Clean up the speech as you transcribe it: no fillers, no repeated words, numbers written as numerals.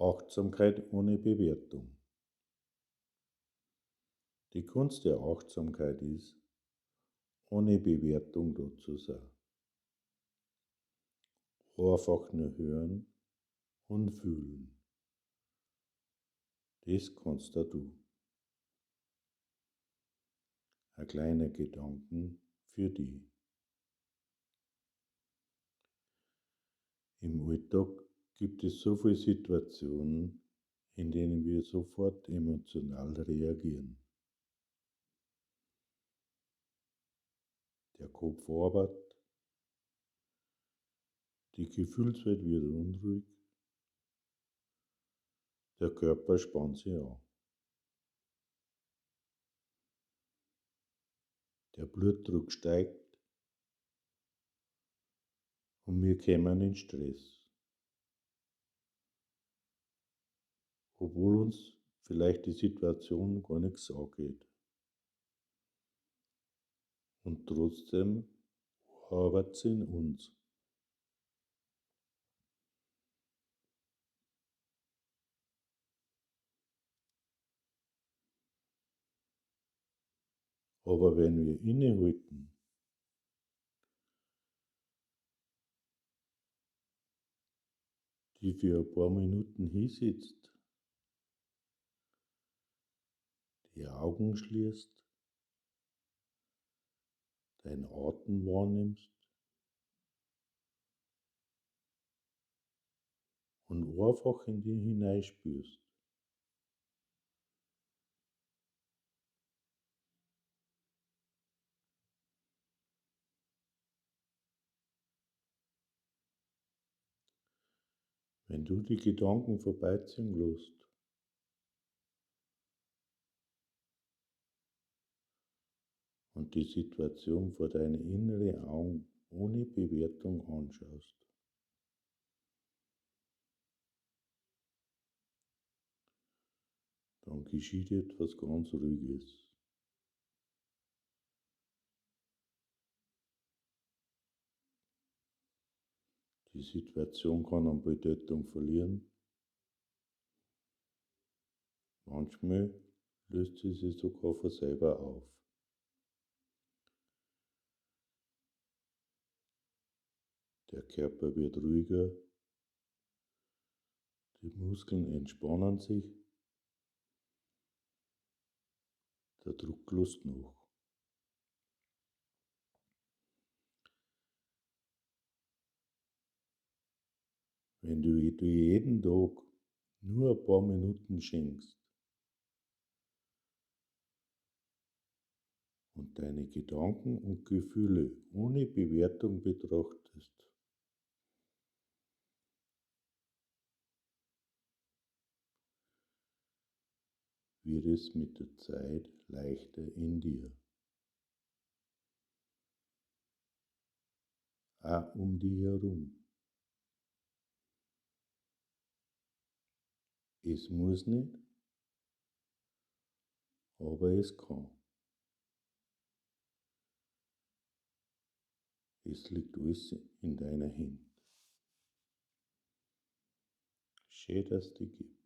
Achtsamkeit ohne Bewertung. Die Kunst der Achtsamkeit ist, ohne Bewertung da zu sein. Einfach nur hören und fühlen. Das kannst auch du. Ein kleiner Gedanken für dich. Im Alltag gibt es so viele Situationen, in denen wir sofort emotional reagieren. Der Kopf arbeitet, die Gefühlswelt wird unruhig, der Körper spannt sich an. Der Blutdruck steigt und wir kommen in Stress. Obwohl uns vielleicht die Situation gar nichts angeht. Und trotzdem arbeitet sie in uns. Aber wenn wir innehalten, die für ein paar Minuten hinsitzt, die Augen schließt, deinen Atem wahrnimmst und einfach in dich hineinspürst. Wenn du die Gedanken vorbeiziehen lässt, und die Situation vor deinen inneren Augen ohne Bewertung anschaust, dann geschieht etwas ganz Ruhiges. Die Situation kann an Bedeutung verlieren. Manchmal löst sie sich sogar von selber auf. Der Körper wird ruhiger, die Muskeln entspannen sich, der Druck lässt nach. Wenn du dir jeden Tag nur ein paar Minuten schenkst und deine Gedanken und Gefühle ohne Bewertung betrachtest, wird es mit der Zeit leichter in dir, auch um dich herum. Es muss nicht, aber es kann. Es liegt alles in deiner Hand. Schön, dass es dich gibt.